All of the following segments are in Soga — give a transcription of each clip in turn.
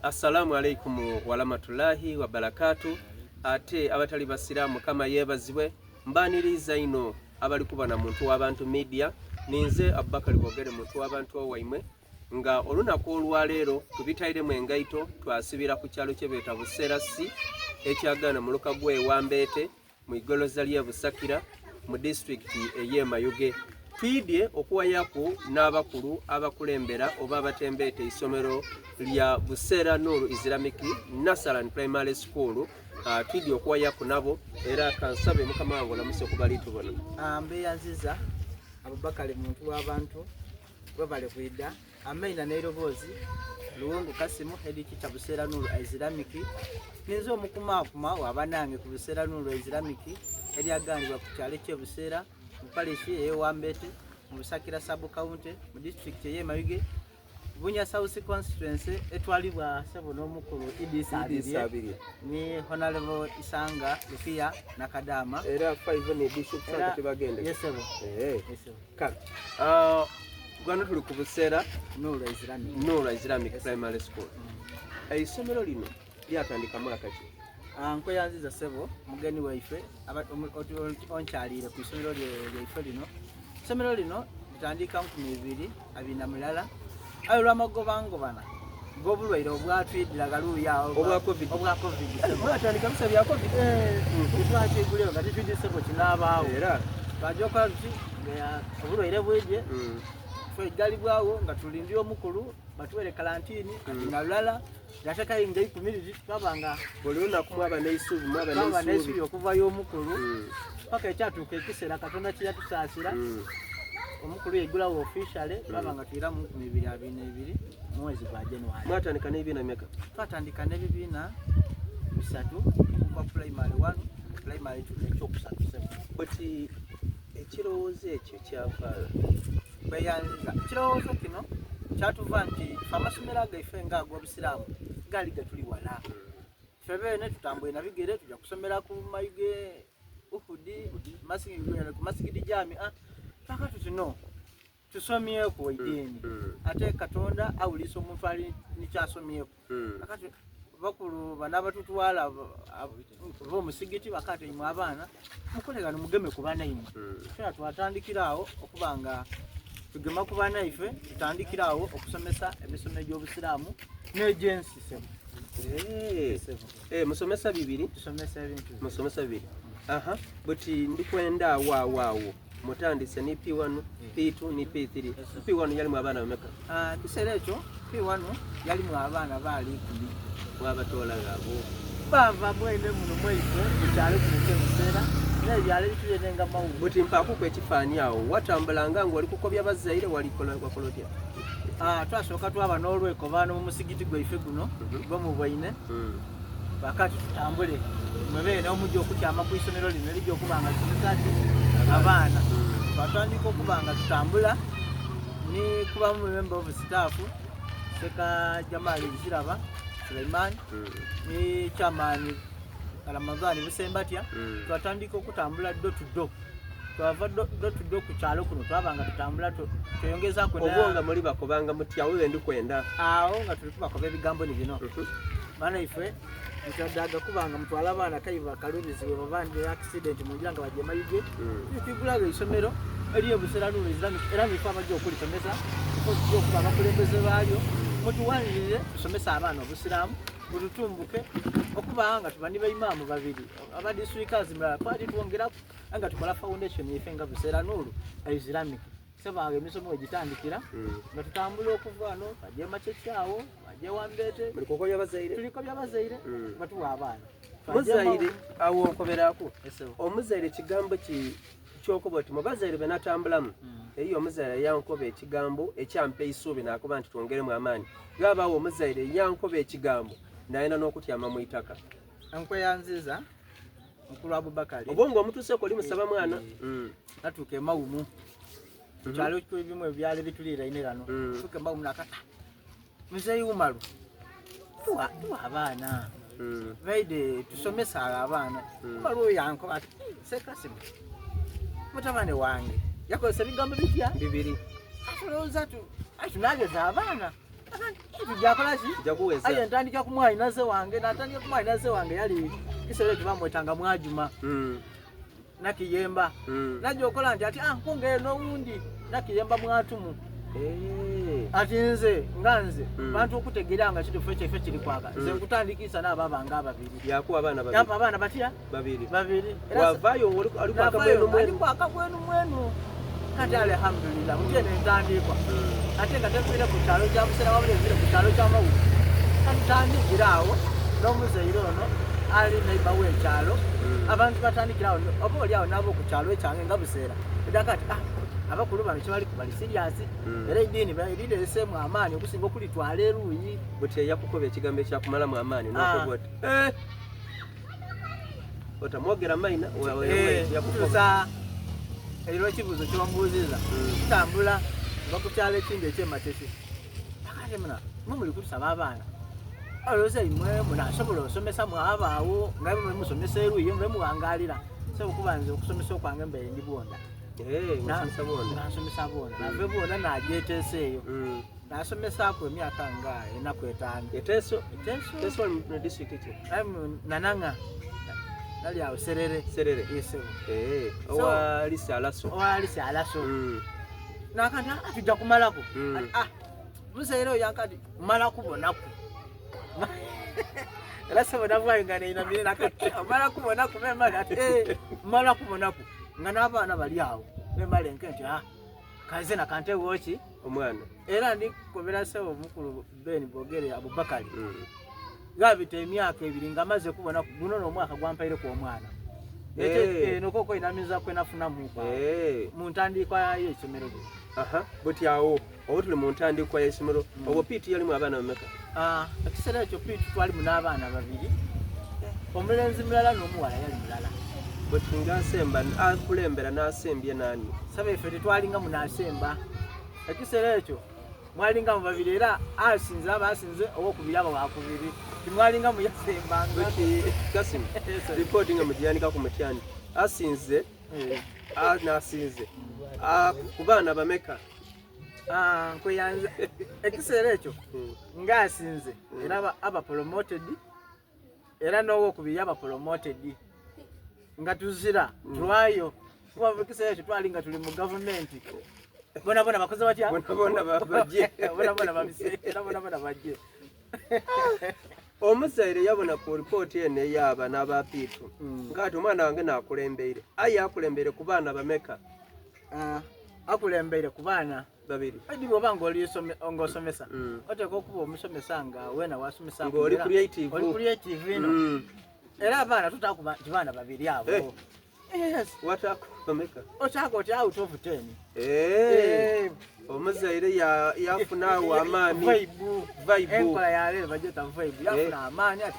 Assalamu alaikum warahmatullahi wabarakatu. Ate abatali basiraamu Mukama yeebazibwe. Mbaniriiza inho abali kuba na Muntu w'Abantu Media. Ninze Abubakar Bogere Muntu w'Abantu owaimwe nga olunaku olwaleero tubitairemu engaito twasibira ku kyalo kye beeta Buseera C ekyagaana muluka gw'e Wambeete mu igoloza ly'e Busakira mu disitulikiti ey'e Mayuge. Twidye okuwayaku n'abakulu abakulembera oba abatembeeta eisomero lya Buseera Nur Islamic Nursery and Primary School. Uh, twidye okuwayaku nabo era kansabe mukama wange olamuse okubali tubona. Ah, mbeyanziza Abubakari muntu w'abantu webale kwida Amaina n'eiroboozi, Luwungu Kasimu, Head Teacher Buseera Nuru Islamic. Ninze omukumaakuma wa banange ku Buseera Nuru Islamic eryagaanibwa ku kyalo eky'e Buseera mu parish ey'e Wambete mu Busakira Sub County mu disitulikiti ey'e Mayuge Bunya South Constituency etwalibwa sebo n'omukulu Idi Isabirye ni Honorable Isanga Lukiya Nakadama era 5 ne Bishop Sanga tebagende. Yes sebo. Eh. Yes sebo. Kale. Ah, Gwano tuli ku Buseera Nuru Islamic. Nuru Islamic Primary School. Eisomero lino lyatandika mwaka ki? Ah, nkweyanziza ssebo mugeni waife onkyaliire ku isomero lyaife lino. Isomero lino litandika 2021 aye olw'amagobangobana g'obulwaire obwatwidira ghaluuyi awo obwa covid obwa covid eh, mwatandika bisa bya covid eh, twakiguleyo nga titwidye ssebo kinaabaawo era twaja okola tuti obulwaire bwije mm. twegalibwawo nga tulindira omukulu batuwere kalantini kati mm. nga lulala yatekayo nga eikumi liri twaba nga buli lunaku mwaba n'eisuubi mwaba n'eisuubi okuvayo omukulu mm. paka ekyatuuka ekiseera katonda kyeyatusaasira mm. omukulu yeggulawo officially twaba nga tuyira mu 2022 mwezi gwa January. Mwatandika n'ebibiina bimeka? Twatandika n'ebibiina bisatu okuva primary 1 primary 2 n'ekyokusatu sebo. But ekirowoozo ekyo kyava Kweyanziza. Ekirowoozo kino kyatuva nti ffe amasomero agaife nga ag'Obusiraamu gaali gatuli wala. Ffe beene tutambule na bigere tuja kusomera ku Mayuge, Uhudi, ku Masigidi Jamia. Twaka tuti no tusomyeku ediini mm, mm. ate Katonda awulisa omuntu ali nikyasomyeku. Mm. Akati bakulu bano abatutwala bomusigiti bakati imwe abaana mukole gano mugeme ku banaimwe fena twatandikira awo okuba nga tugema ku banaife tutandikira awo okusomesa emisomo egy'obusiraamu n'egyensi sebo eh, eh, musomesa bibiri tusomesa ebintu musomesa bibiri aha buti ndikwenda awo awo awo mutandise ni P1, P2 ni P3. P1 yalimu abaana bameka? Ah, kiseera ekyo P1 yalimu abaana baali ikumi. Mwabatoola ghabo? Baava mwene muno mwaife mu kyalo kino ky'e Buseera n'ebyalo ebituliraine nga Mawugo. Buti mpaakuku ekifaani awo, watambulanga ng'oli kukobya bazaire walikola wakola otya? Ah, twasooka twaba n'olwekobaano mu musigiti gwaife guno mhm. gwe mubwaine. Mm. Kakati tutambule mwe beene omujja okukyama ku isomero lino erijja okuba nga lisomesa ki abaana. Twatandika okuba nga tutambula ni kubamu member of staff Seka Jamali Ziraba Suleiman hmm. ni chairman Ramadhani Busembatya hmm. twatandika okutambula do to do twava do to do ku kyalo kuno twaba nga tutambula tweyongezaku obwo nga muli bakobanga muti awo we ndikwenda awo nga tuli kubakoba ebigambo ni bino mhm. Baana ife mutadaga kubanga mutwala abaana kai bakalubizibwe babandi accident munjira nga baje mayuge mm. twigulaga isomero eriyo Busera Nuru Islamic era nife abajja okulisomesa tujja okuba abakulembeze baalyo mutuwanirire tusomese abaana obusiraamu mututumbuke okuba nga tuba ni baimaamu babiri aba district mulala twali twongeraku nga tukola foundation ife nga Busera Nuru Islamic Sebo emisomo wegitandikira mm. nga tutambula okuva wano baje Makeke awo baje Wambeete tuliko byabazaire tuliko byabazaire mm. batuwa abaana muzaire awo nkoberako omuzaire ekigambo ki kyokuba oti mubazaire benatambulamu mm. eriyo omuzaire yankoba ekigambo ekyampa eisuubi nakuba nti twongeremu amaanyi gabaawo omuzaire yankoba ekigambo nayenda n'okutyama mu itaka nkweyanziza mukulu Abubakari obwongo omutuuseko oli musaba mwana eh, eh. natuuka emawumu mhm. kyalo ebimu ebyalo ebituliiraine ghano mm. tuuka emawumu nakata muzeeyi Umaru tuwa abaana mm. baide tusomesa abaana mm. Umaru oyo yankoba ati Sekasimu mutabane wange yakozesa ebigambo bitya bibiri atulowooza tu tunageza abaana. Tujakola ki? Tujja kuweza. Aye ntandika ku mwanyinaze wange, natandika ku mwanyinaze wange yali kiseera ekyo bamwetanga Mwajuma. Nakiyemba. Najja okola nti ati ah nkunga eno owundi Nakiyemba mwatumu. Eh. Ati nze nga nze bantu okutegeera nga kitufu ekyo ekyo kiri kwaka. Nze nkutandikisa n'ababa nga ababiri. Yakuwa abaana babiri. Yampa abaana batya? Babiri. Babiri. Wavaayo oli ali kwaka mwenu mwenu. Ali kwaka mwenu mwenu. Kati alhamdulillah mutye nentandikwa. Ate nga tefiire ku kyalo kya Busera wabula enviire ku kyalo kya Mawuku. Kati awo n'omuzaire ono ali neighbor w'ekyalo. Abantu batandikira awo oba oli awo n'abo ku kyalo ekyange nga Buseera. Era kati ah abakulu bano kyebali kubali serious. Era eddiini erireeseemu amaanyi okusinga okulitwala eruuyi. Buti eyakukoba ekigambo ekyakumalamu amaanyi n'okoba oti eh otamwogera maina kutuusa era ekibuuzo kyombuuziza tutambula nva ku kyalo ekindi ekyemateke akati muna mwe muli kutusaba abaana olowooza imwe munasobola osomesa mwabaawo nga mwe musomesa eruuyi mwe muwangalira so okuba nze okusomesa okwange mbaire ndi bwonda Nga nsomesa bwonda nave bwonda najeteesa eyo nasomesaku emyaka nga enaku etaano. Eteeso? Eteeso. Eteeso wali mu district ki? Nananga nali awo Serere. Serere. Yes. Eh, owa Lisa Alaso. Owa Lisa Alaso. Nakati ah tujja kumalako. Ah muzeere oyo yankati mala kubonaku. Era sebo navaayo nga neinamire nakati mala kubonaku memala ati eh mala kubonaku nga n'abaana bali awo memala enke nti ah kanze nakante woki omwana. Era ndi kobera sebo mukulu Ben Bogere Abubakari. Gabita emyaka ebiri nga maze kubona guno n'omwaka gwampaire ku omwana. Nokoko inamiza kwe nafuna mu kwa. Mu ntandikwa y'essomero lye. Aha, buti awo oba tuli mu ntandikwa y'essomero obwo Piitu yalimu abaana bameka? Ah, ekiseera ekyo Piitu twalimu n'abaana babiri. Omulenzi mulala n'omuwala yali mulala. Buti ng'asemba akulembera n'asembye nani? Saba ife tetwalinga munaasemba. Ekiseera ekyo mwalinga mu babiri era asinze aba asinze owokubiri aba wakubiri timwalinga muyasembanga. Buti Kasim, ripooti nga mugiyanika ku mutyani asinze n'asinze ku baana bameka? Nkweyanza ekiseera ekyo ng'asinze era aba promoted era n'owokubiri aba promoted nga tuzira tulwayo kuba ekiseera ekyo twali nga tuli mu gavumenti bona bona bakoze batya? Bona bona bajje. Bona bona babise era bona bona bajje. Omuzaire yabona ku ripooti eno ey'abaana aba Piitu ng'ati omwana wange naakulembeire aye akulembeire ku baana bameka? Akulembeire ku baana babiri. Edi bw'oba ng'osomesa oteekwa okuba omusomesa nga weena wasomesa ng'oli creative. Oli creative ino. Era abaana tutakuba nti baana babiri abo. Yes. Watakumeka? Otako oti out of 10. Omuzaire yafuna awo amaanyi. Vibe. Vibe. Enkola ya leero bagiyita vibe. Yafuna amaanyi ati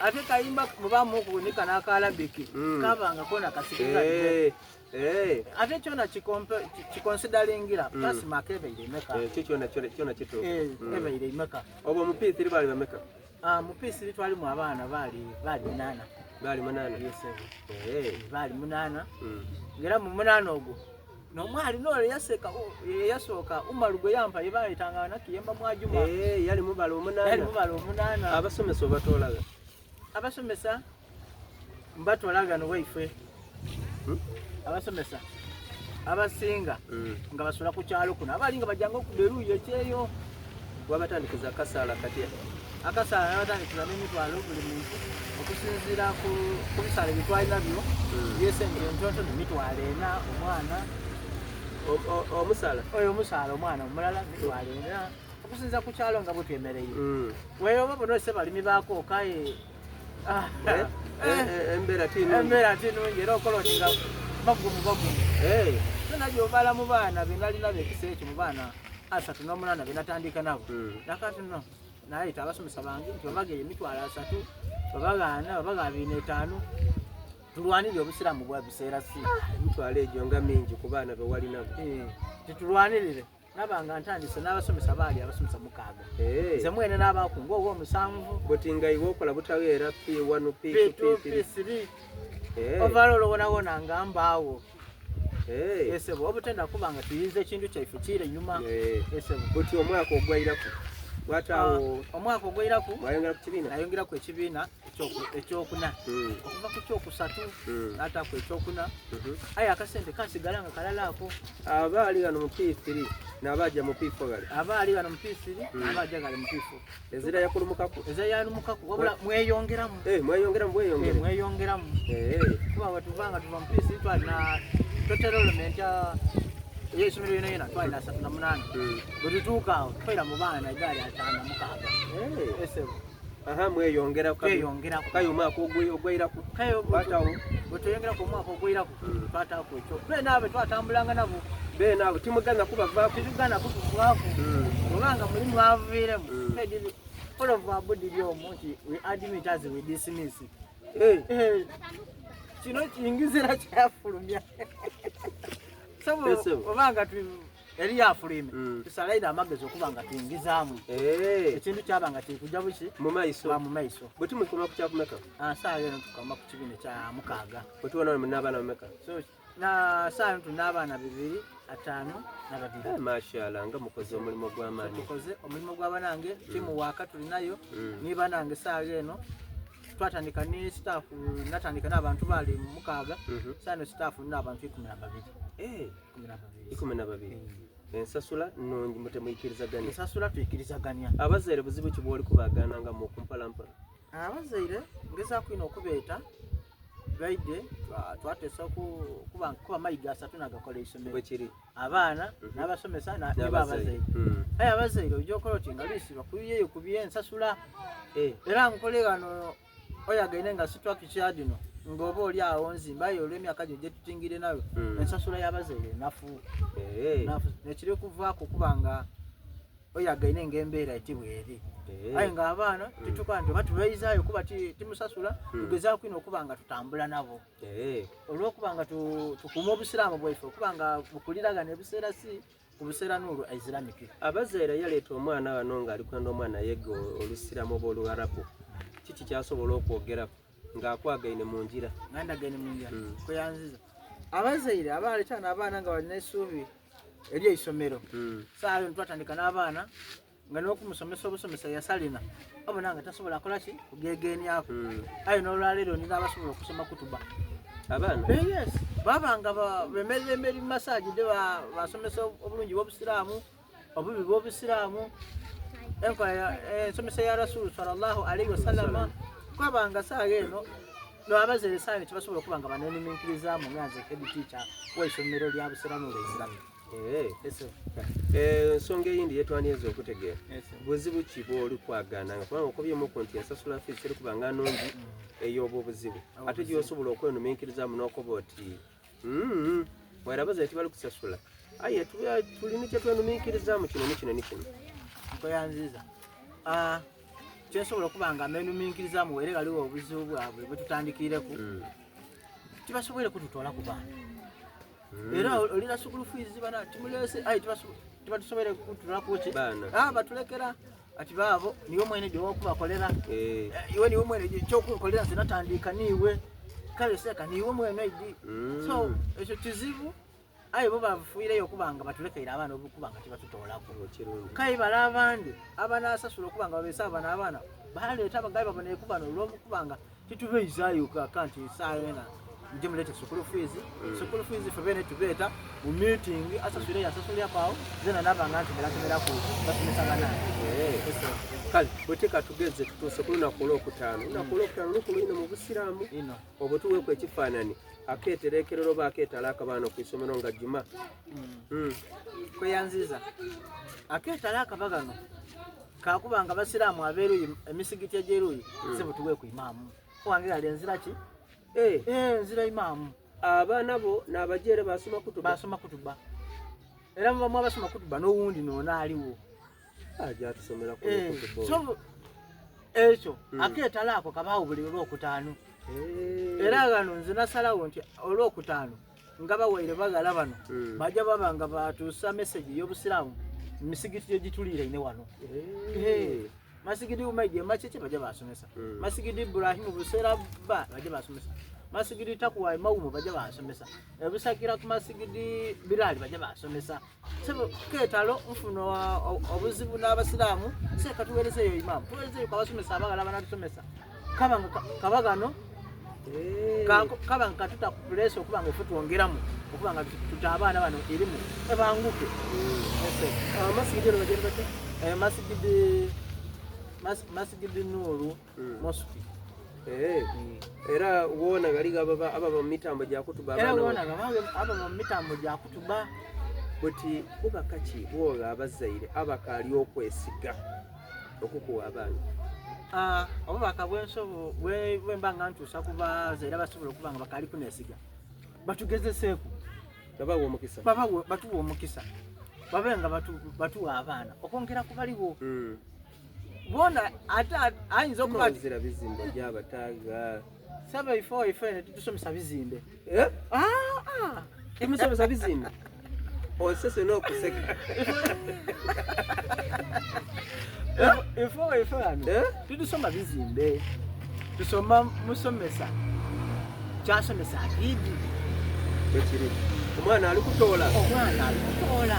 ate kayimba mubamu okunika n'akalabiki kabanga kona kasikiriza. Ate kyona kikonsidalingira kasima kebeire emeka. Kyo kyona kyona kituufu. Ebeire emeka. Obwo mu P3 baali bameka? Mu P3 twalimu abaana baali munaana. Baali munaana? Yes, baali munaana. Ng'era mu munaana ogwo n'omwali n'ole yasooka Umaru gwe yampa ye baayitanga Nakiyemba Mwajuma. Yali mubala omunaana. Yali mubala omunaana. Abasomesa obatoolaga? Abasomesa mbatoolaga no waife. Abasomesa abasinga nga basula ku kyalo kuno abali nga bajjanga okuba eruuyi ekyeyo. Wabatandikiza akasaala katya? Akasaala nabatandikiza n'emitwalo buli muntu okusinziira ku bisaala bye twalina byo byesente entontono emitwalo ena omwana. Omusaala? Oyo omusaala omwana omulala mitwalo ena okusinziira ku kyalo nga bwe twemereire. Weeyo oba bona ose balimi baako kaye Embeera ti nnungi. Embeera ti nnungi era okola oti nga bagumu bagumu. So nagyobala mu baana be nalina ekiseera ekyo mu baana 38 be natandika nabo. Nakati nno nayita abasomesa bange nti babageyo emitwalo 30, babaga 40, babaga 25 tulwanirire obusiraamu bwa biseera si. Emitwalo egyo nga mingi ku baana be wali nabo. Titulwanirire. Nabanga ntandise n'abasomesa baali abasomesa 6. Nze mwene n'abakungu oba omusanvu. Buti nga iwe okola butaweera P1, P2, P3. Overall wonawona nga mbaawo. Eh. Esebo obutenda kuba nga tuyinza ekintu kyaife kiire nyuma. Eh. Esebo. Buti omwaka ogwairaku wataawo ah, omwaka ogwairaku wayongera ku kibiina nayongeraku ekibiina ekyokuna hmm. okuva ku kyokusatu hmm. nataku ekyokuna mhm. aye akasente kasigala nga kalala ako abaali ghano mu P3 n'abaaja mu P4 ghale abaali ghano mu P3 hmm. n'abaaja ghale mu P4 ezira yakulumukaku ezira yalumukaku wabula mweyongeramu eh mweyongeramu bweyongere eh, mweyongeramu eh kuba wetuva nga tuva mu P3 twalina total enrollment ey'essomero yona yona twalina 38 bwe tutuuka awo twaira mu baana egaali 56 eh esebo Aha, mweyongera tweyongera kaye omwaka ogwairaku batawo bwetweyongeraku omwaka ogwairaku hmm. twataku ekyo beena abo twatambulanga nabo beena abo timugana kubavaku titugana kutuvaku hmm. obanga muli mwaviiremu hmm. all of our body lyomu nti we admit as we dismiss eh. Eh, kino kiyingizira kyafulumya so obanga eri yafulime mm. tusalaire amagezi okuba nga tuyingizaamu eh. ekintu kyaba nga kiri kujja buki mumaiso mumaiso bwe tumukoma ku kyakumeka ah, saawa eno tukoma ku kibiina kya mukaaga bwe tubona muna abaana bameka so na saawa eno tulina abaana bibiri ataano na babiri eh, mashallah nga mukoze omulimu gw'amaanyi tukoze omulimu gw'abanange mm. tiimu waaka tulinayo mm. ni banange saawa eno twatandika ni staff natandika n'abantu bali mukaaga mm -hmm. saawa eno staff n'abantu 12 eh. 12 ensasula nungi mutemuikirizaganya ensasula tuikirizaganya abazaire buzibu ki bwoli kubagana nga mu kumpalampala abazaire ngezaako ino okubeeta baide twatesa kuba kuba mayiga asatu nagakola isomero bwekiri abaana mm -hmm. n'abasomesa n'abazaire mm. aye abazaire ojja okola oti nga lwisi bakuyeyo ku byensasula eh. era nkole gano oyagaine nga sitwakikya dino ng'oba oli awo nzimba aye olw'emyaka gyo gyetutingire nayo mm. ensasula y'abazaire nafu eh. nafu nekiri kuvaako kuba nga oyagaine ng'embeera eti bweri eh. aye ng'abaana mm. tituka nti oba tubaizaayo kuba timusasula mm. tugezaako ino okuba nga tutambula nabo eh. olw'okuba nga tukuuma obusiraamu bwaife okuba nga bukuliragana ebiseera si ku buseera nuulu Islamic. Abazaire yaleeta omwana wano ng'ali kwenda omwana yega olusiramu oba oluwarabu kiki kyasobola okwogeraku ng'akwagaine mu njira nga ndagaine mu njira mm. kweyanziza abazaire abaleeta n'abaana nga balina essuubi eri eisomero mm. saawa eno twatandika n'abaana nga n'okumusomesa obusomesa yasalina abona nga tasobola kola ki kugegenyako mm. aye n'olwaleero nina abasobola okusoma kutuba abaana eh, yes baba nga bemerera emeri mu masajide basomesa obulungi bw'obusiraamu obubi bw'obusiraamu enkola eh, ensomesa ya rasulu sallallahu alaihi wasallama kwabanga saawa eno n'abazaire saawa eno kibasobola okuba nga baneniminkirizamu nga nze head teacher w'eisomero lya busiraamu lwaisiramu Eh. Eh, ensonga eyindi yetwaniriza okutegeera buzibu ki bwoli kwagana nga kubanga okubyemuku nti ensasula fees teri kubanga nungi mm. ey'obwo obuzibu ate gyosobola okwenuminkirizamu n'okoba oti mm-hmm, werabaza tibali kusasula aye tulina kyetwenuminkirizamu kino nikino nikino nkoyanziza ah, kyensobola okuba nga menuminkirizamu were galiwo obuzibu bwabwe bwetutandikireku mm. tibasoboire kututwala ku baana hmm. era olina sukulu fees bana timulese ayi tibatusobere kutulakuki ah, batulekera ati baabo niwe mwene gyewokubakolera eh. Eh, iwe niwe mwene kyokunkolera nze natandika niiwe kale seka niiwe mwene idi hmm. so ekyo kizibu aye bo bafuireyo okuba nga batulekeire abaana okuba nga tibatutoolaku kale bala abandi abanasasula okuba nga babeese abana abaana baleeta abagabi babonekubano olwokuba nga titubeizaayo kaka nti esaawa ena muje mulete sukulu fees mm. sukulu fees ffe bene tubeeta mu meeting asasule yasasuliraku awo zena naba nga nsomerasomeraku basomesa banange eh. kale bweteka tugeze tutuuse ku lunaku olwokutaano olunaku mm. olwokutaano lukulu ino mu busiraamu obwo tuweeku ekifaanani akeeterekerero oba akeetala akabaana ku isomero nga juma mm. kweyanziza akeetala akabagano kakuba nga basiraamu abeeruyi emisigiti egyeruyi hmm. sebo tuwe ku imaamu owange yali enzira ki eh. Eh, enzira imaamu abaana bo n'abajeere basoma kutuba basoma kutuba era mubamu abasoma kutuba n'owundi noona aliwo aja tusomera ku eh, kutuba so ekyo hmm. akeetala ako kabaawo buli olwokutaano era gano nze nasalawo nti olwokutaano nga bawaire bagala bano hmm. bajja baba nga batuusa message y'obusiraamu misigiti egituliiraine wano eh. masigidi umaidi emakeke bajja basomesa hmm. masigidi ibrahimu buseera ba bajja basomesa Masigidi Takuwa Mawumo baja bansomesa. Ebusakira ku masigidi Birali baja bansomesa. Sebo ketalo nfuna obuzibu n'abasiraamu seeka tuweerezeeyo imaamu tuweerezeeyo kabasomesa abagala abanatusomesa kaba kaba gano eh. kaba nga katuta ku puleesa okuba nga efe twongeramu okuba nga tuta abaana bano erimu ebanguke hmm. ah, masigidi eno bagenda batya eh, masigidi masigidi nuuru hmm. mosque eh, hmm. era wona gali ababa mu mitambo gya kutuba era wona ababa mu mitambo gya kutuba buti bubaka ki bwoga abazaire abakaali okwesiga okukuwa abaana ah, obubaka bwensobo bwemba nga ntuusa ku bazaire abasobola okuba nga bakaali kunesiga batugezeseeku babawe omukisa batuwe omukisa babe nga batuwa abaana okwongera ku baliwo hmm. bona ate ayinza okuba zira bizimbe gyabataaga saba ifo ife ne tutusomesa bizimbe eh? ah, ah. Tumusomesa bizimbe osese n'okuseka ifo ife wano eh? tutusoma bizimbe tusoma musomesa kyasomesa akidi bwekiri omwana ali kutoola omwana ali kutoola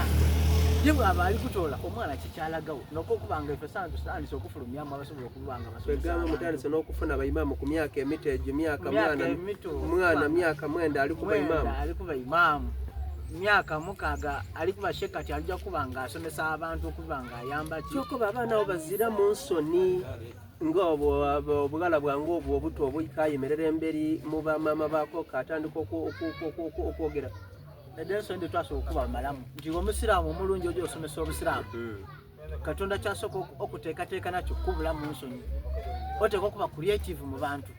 ye bwaba ali kutoola omwana kyalagawo nokokuba nga ife sana tutandise okufulumyamu abasobola okuba nga basomesa mutandise n'okufuna baimaamu ku myaka emito egyo myaka mwana mwana myaka mwenda ali kuba imaamu ali kuba imaamu myaka mukaaga ali kuba sheka kati alija kuba nga asomesa abantu okuba nga ayamba ki kyokoba abaana abo bazira mu nsoni nga obughala bwange obwo obuto obwikayemerera emberi mu bamaama baako katandika okwogera Edensoni de twasooka okuba malamu nti omusiraamu omulungi oja osomesa obusiraamu hmm. katonda kyasooka okuteekateeka nakyo kubula mu nsonyi oteeka okuba creative mu bantu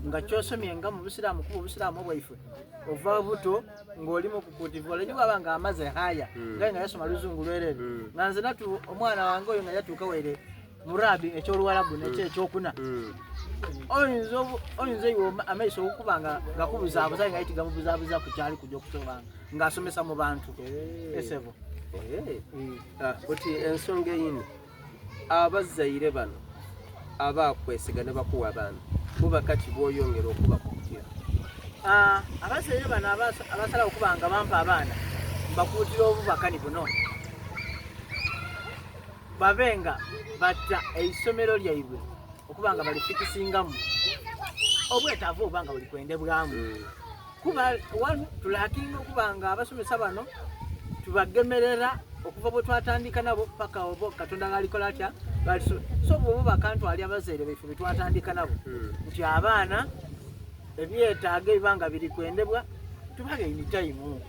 nga kyosomye nga mu busiraamu kuba obusiraamu obwaife ova buto ng'oli mu kukutivula nyo bwaba nga amaze haya hmm. nga nga yasoma luzungu lwerere hmm. nga nze natu omwana wange oyo nga yatuuka waire murabi ekyoluwalabu nekyo mm. ekyokuna mm. oyinza iwe amaiso okuba nga gakubuzaabuza nga yiti gamubuzabuza ku kyali kujja okusobanga ng'asomesa mu bantu eh. esebo eh. mm. ah, oti ensonga eyindi abazaire bano abakwesiga ne bakuwa abaana buba kati bwoyongera okubakukira ah, abazaire bano abasalawo okuba nga bampa abaana mbakuutira obubakani buno babe nga batta eisomero lyaibwe okuba nga balifikisingamu obwetaavu oba nga buli kwendebwamu hmm. kuba wanu tulakinga okuba nga abasomesa bano tubagemerera okuva bwe twatandika nabo paka obo katonda galikola atya so bwobo bakantwali abazaire baife betwatandika nabo hmm. nti abaana ebyetaago ebiba nga biri kwendebwa tubaga enitayimu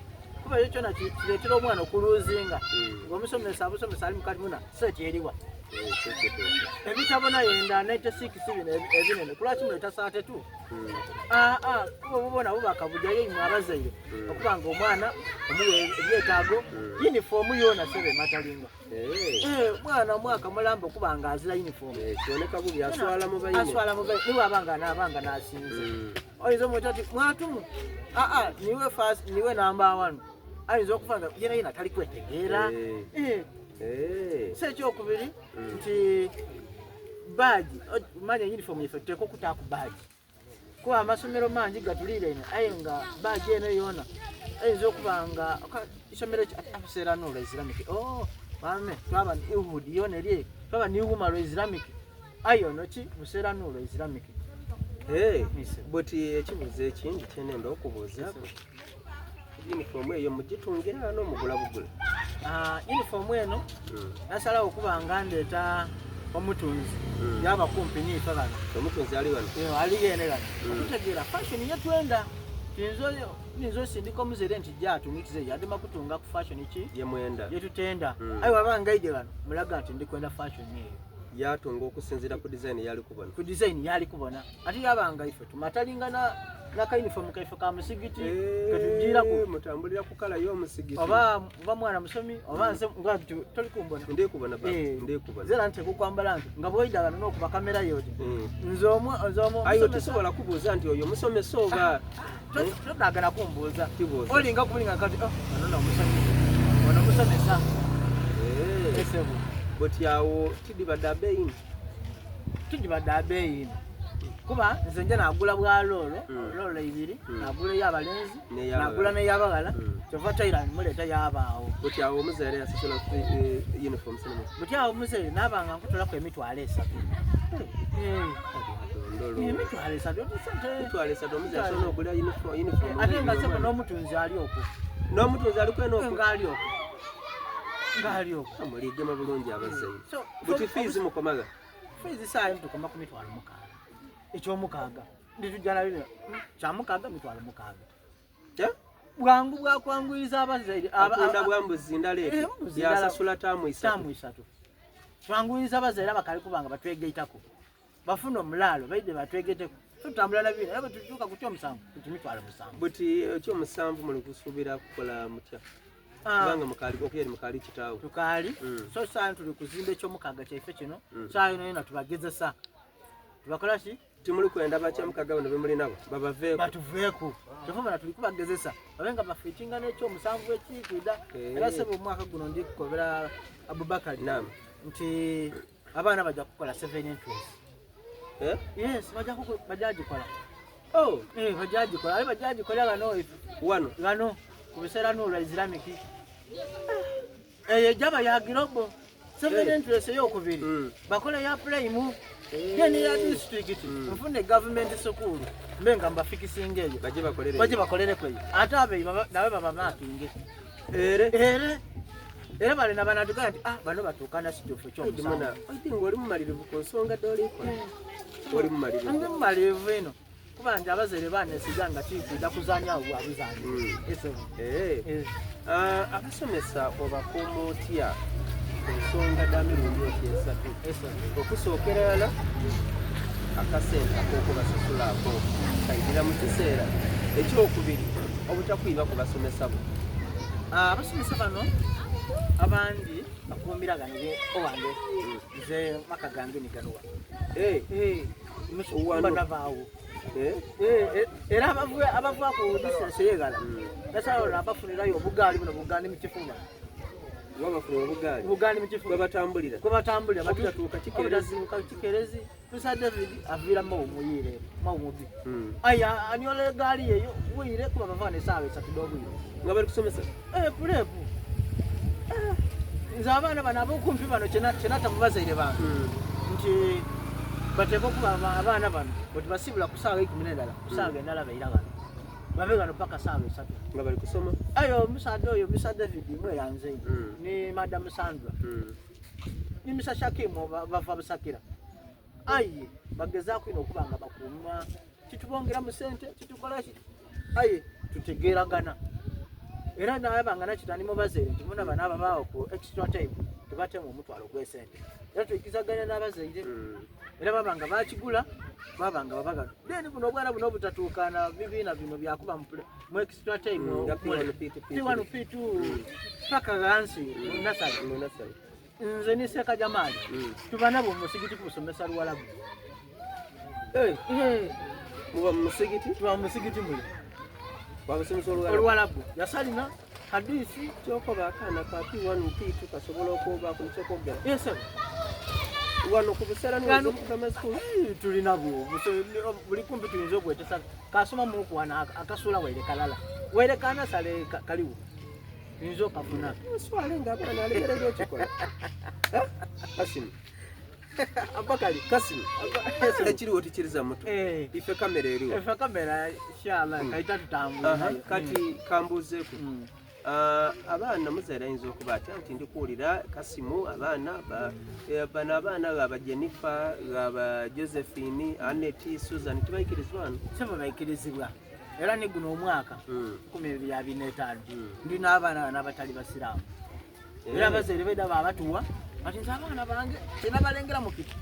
kuba ekyo kyona kireetera omwana okuluuzinga hmm. ng'omusomesa abusomesa ali mukati muna seeti eriwa eh, ebitabo nayenda netesikisi bino ebinene kulwaki muleeta saatetu hmm. ah, ah, kuba obubona bubaka bujayo imwe abazaire hmm. okuba nga omwana omuwa ebyetaago yunifoomu yoona sebe matalinga eh. Eh, mwana omwaka mulamba okuba nga azira yunifoomu kiboneka bubi aswala mu baine aswala mu baine niwe abanga naabanga nasinze oyinza omweta ati mwatumu aa niwe first niwe namba wano ayinza okufa nga yena yena tali kwetegeera eh. Eh. Eh. si ekyokubiri hmm. nti baagi manya uniform yaffe tuteeka okutaa ku baagi kuba amasomero mangi gatuliiraine aye nga baagi eno yoona ayinza okuba nga isomero abuseera nula islamic oh mame twaba ni uhud yona eri twaba ni umar islamic aye ono ki buseera nula islamic Hey, but ekibuuzo ekindi kyenenda okubuuza uniform eyo mugitungira ano mugula bugula ah, uniform eno hmm. nasalawo okuba nga ndeeta omutunzi hmm. yaba kumpi niife bano omutunzi ali wano eh, ali yene bano hmm. okutegeera fashion yetwenda tuyinza osindika omuzaire nti jja atungikize yadema kutunga ku fashion ki yemwenda yetutenda aye waba ngaide bano mulaga nti ndikwenda fashion eyo yatunga okusinzira ku design yali kubona ku design yali kubona ate yabanga ife tumatalinga na na uniform kaife ka musigiti eh, ketujira ku mutambulira ku kala yo musigiti oba oba mwana musomi oba nze nga toli kumbona ndi kubona ba eh, ndi kubona zera nte kukwambala nti nga bwoida bano no kuba kamera yote mm. nze omwe nze omwe ayo tusobola kubuuza nti oyo musomesa oba ah, todagala kumbuuza olinga kubulinga kati oh, ono no musomi ono musomesa eh. esebo but yawo tidibadde abeeyi tidibadde abeeyi. Kuba nze nja nagula bwa loolo mm. loolo ibiri mm. nagula ey'abalenzi nagula n'ey'abaghala mm. kyova taira muleeta yabaawo. Buti awo omuzaire yasasula eh, uniform sinema. Buti awo omuzaire naaba nga nkutolaku emitwalo esatu. Eh. Eh, emitwalo 3 Emitwalo 3 omuzaire asobola ogula uniform. Ate nga sebo n'omutunzi ali okwo. N'omutunzi ali kweno okwo. Ng'ali okwo. Ng'ali okwo. Muligema bulungi abazaire. Buti fees mukomaga. Fees saa eno tukoma ku 60,000. Ekyomukaaga nditujja nabyo kyamukaaga 60,000. Bwangu bwakwanguyiza abazaire. Atunda bwa mbuzi ndala eti yasasula taamu 3. Taamu 3. Twanguyiza abazaire abakali kubanga batwegaitako. Bafuna omulaalo baide batwegeteko. Tutambula na bino era bwe tutuuka ku kyomusanvu tuti 70,000. Buti ekyomusanvu muli kusuubira kukola mutya? Kubanga mukaali okuyeri mukaali kitaawe. Tukaali. So saa tuli kuzimba ekyomukaaga kyaife kino. Saa yino yina tubagezesa. Tubakola ki? Timuli kwenda bakyamukaga bano bemuli nabo babaveeko. Batuveeko. Kyova bana tuli kubagezesa. Babe nga bafiitinga n'ekyomusanvu ekikwida. Era sebo omwaka guno ndi kukobera Abubakari. Naam. Nti abaana bajja kukola 7 entries. Eh? Yes, bajja kukola, bajja gikola. Oh. Eh, bajja gikola. Ale bajja gikola bano. Wano. Wano ku biseera n'olwa Islamic. Eyo ejaba ya global. 7 entries ey'okubiri. Bakola ya prime. Then ya district. Nfune government school. Mbe nga mbafikisinga eyo. Bajje bakolere. Bajje bakolere kweyo. Ate abe nabe baba makinge. Ere. Ere. Era bale nabanatugaa nti ah bano batuukana situfu ekyomusanvu. I think oli mumalirivu ku nsonga dd'olikola. Oli mumalirivu. Ndi mumalirivu eno. Kuba nti abazaire banesiga nga kikwida kuzanya awo bwabuzanyi. Abasomesa obakuuma otya ku nsonga dda mirundi oti esatu? Okusookera ddala akasente ak'okubasasulaako kayigira mu kiseera. Ekyokubiri obutakwiba ku basomesa bo. Abasomesa bano abandi bakuumira gano owange nze maka gange ni gano wano. Banavaawo. Era abava ku distance eyegala nasalala abafunirayo obugaali buno bugaali mu kifuba. Babafuna obugaali. Obugaali mu kifuba. Kwe batambulira. Kwe batambulira. Obutatuuka kikerezi. Obutatuuka kikerezi. Musa David aviira Mau muyire, Mau mubi. Aya anyola egaali eyo bwire kuba bava n'essaawa 3 d'obwire. Nga bali kusomesa? Pulepu. Nze abaana bano ab'okumpi bano kyenata mu bazaire bange. Nti bateekwa okuba abaana bano bwe tubasiibula ku ssaawa 11 ku ssaawa endala baira bano. Babe bano paka ssaawa 3. Nga bali kusoma? Ayo omusaadha oyo Musa David mweyanze ni Madam Sandra. Ni Musa Shakim bava Busakira. Aye bagezaako ino okuba nga bakuuma kitubongera mu ssente kitukola ki aye tutegeeragana. Era nayabanga nakita ndi mubazaire nti muna bano ababaawo ku extra time tubatemu omutwalo gw'esente. Era twikizaganya n'abazaire. Era baba nga bakigula baba nga babagala. Then buno obwana buno obutatuukana bibiina bino byakuba mu extra time. Nga P1, P2, P3. P1, P2 paka ghansi mu nasale. Mu nasale. Nze ni Seeka Jamali. Tuba nabo mu musigiti kusomesa Luwalabu. Muba mu musigiti? Tuba mu musigiti muli. Babasomesa Oluwalabu? Oluwalabu. Yasalina hadisi. Kyokoba akaana ka P1, P2 kasobola okubaako nekyokwogera. Yes sir. Wano ku Buseera Wano niwo ku primary school? Tulina bwo. Buli kumpi tuyinza okwetesa. Kasoma mu kuwana akasula waire kalala. Waire kana sale kaliwo. Tuyinza okafuna. Oswale nga abaana alemererwa okikola. Kasimu. Abakali. Kasimu. Ekiriwo tikiriza mutu. Ife kamera eriwo. Ife kamera inshallah kaita tutambula. Kati kambuuzeeku. Abaana muzaire ayinza okuba atya nti ndi kuwulira Kasimu abaana bano abaana gaba Jennifer, gaba Josephine, Annette, Susan tibayikirizibwa wano? Sebo bayikirizibwa. Era ni guno omwaka 2025 ndi n'abaana bano abatali basiraamu. Era abazaire baida babatuwa ati nze abaana bange kyenabalengera mu kiti.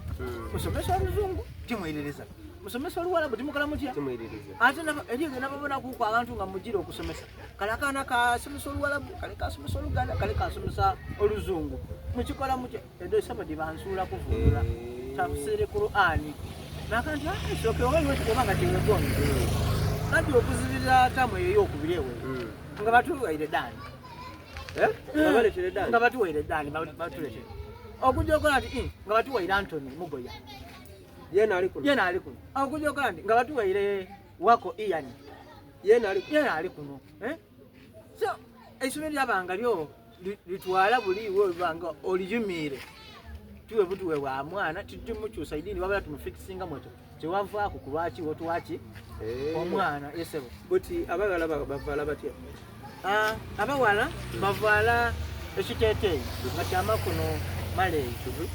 Musomesa oluzungu timwiririza. Musomesa oluwalabu timukola mutya? Timwiririza. Ate eriyo ge nababona kuku abantu nga mugira okusomesa. Kale akaana kasomesa oluwalabu, kale kasomesa oluganda, kale kasomesa oluzungu. Mukikola mutya? Edo esabo gye bansuula kuvvuunula. Tafsiri Qur'ani. Naka nti, sooke oba iwe oba nga kyewegombye. Nabbi okuzibirira tamu eyo ey'okubiri ewe. Nga batuwaire ddaani. Nga baleetere ddaani? Nga batuwaire ddaani, batuleetere. Okujja okola nti, nga batuwaire Anthony Mugoya. Yena ali kuno. Yena ali kuno. Awo kandi nga batuwaire wako Ian. Yena ali kuno. Yena ali kuno. Eh? So eisomero lyabanga lyo litwala buli iwe banga oliyumiire tuwe butuwe wa mwana titumukyusa idini wabula tumufikisinga mwekyo kyewavaako ku lwaki wotwaki eh. omwana esebo buti abawala bavala batya ah, abawala bavala ekiteteeyi nga kyamakono maleeyi mhm.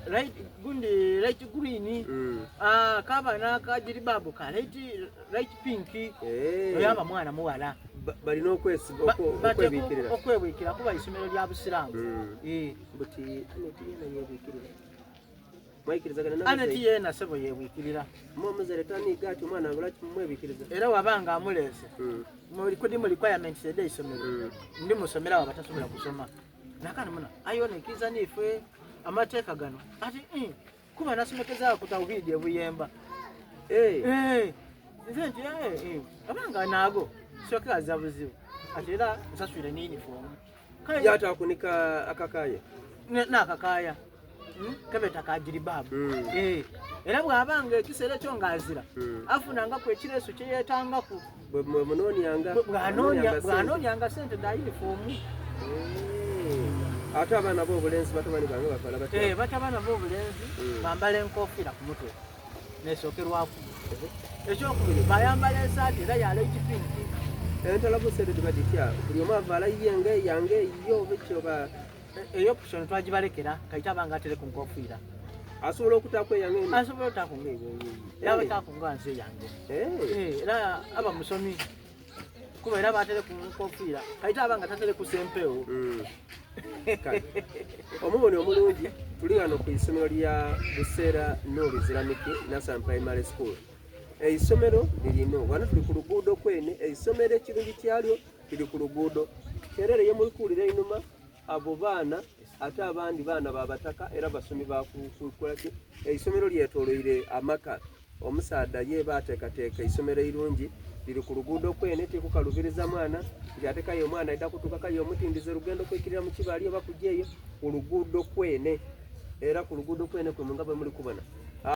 Light gundi light green mm. ah, kaba nakajiribabu ka light, light pink hey. Oyaba mwana muwala balina okwebikirira okwebikira kuba isomero lya busiraamu mm. eh. Buti aneti yena yebikirira mwayikirizagana aneti yena sebo yebikirira mumuzaire taniga ati omwana wange lwaki mumwebikiriza era wabanga amuleese mm. ndi mu requirements ed'eisomero mm. ndi musomera abo batasobola kusoma nakana muna ayo nekiza nife amateeka gano ati mm, kuba nasomekezaako ku tawhidi ebuyemba eh. Eh, nze nti eh, abanga naago sokeraza buzibu ati era nsaswire ne uniform yatakunika akakaye n'akakaaya hmm? kebeta kajiribabu hmm. Eh, era bw'abanga ekiseera ekyo ng'azira hmm. afunangaku ekireesu kyeyetangaku bwanoonyanga sente da uniform eh. Ate abaana b'obulenzi batabani bange bavala batya? Eh, batabana b'obulenzi bambala enkofiira ku mutwe nesookerwaku. Ekyokubiri bayambala esaati era ya light pink. Entalabu sente diba ditya? Buli omu avala yiye yange yo biki oba eyo option twagibalekera kaita abanga atere ku nkofiira. Asobola okutaako eyange eno? Asobola otaako nga eyo Eh. yaba taako nga nze yange. Eh. Era aba musomi kuba era batere ku nkofiira kaita abanga tatere ku sempeewo. Mm. Kale. Omuboni omulungi tuli wano ku isomero lya Buseera Nur Islamic Nursery Primary School. Eisomero lirino wano tuli ku luguudo kwene eisomero ekirungi kyalyo liri ku luguudo kerere ye muli kuwulira einuma abo baana ate abandi baana babataka era basomi bakukolaki eisomero lyetoloire amaka omusaadha ye bateekateeka eisomero eirungi liri ku luguudo kwene tikukalubiriza mwana nti ate kaye omwana aida kutuuka kaye omutindize lugendo kwikirira mu kibali oba kujja eyo ku luguudo kwene era ku luguudo kwene kwe nga bwe muli kubona.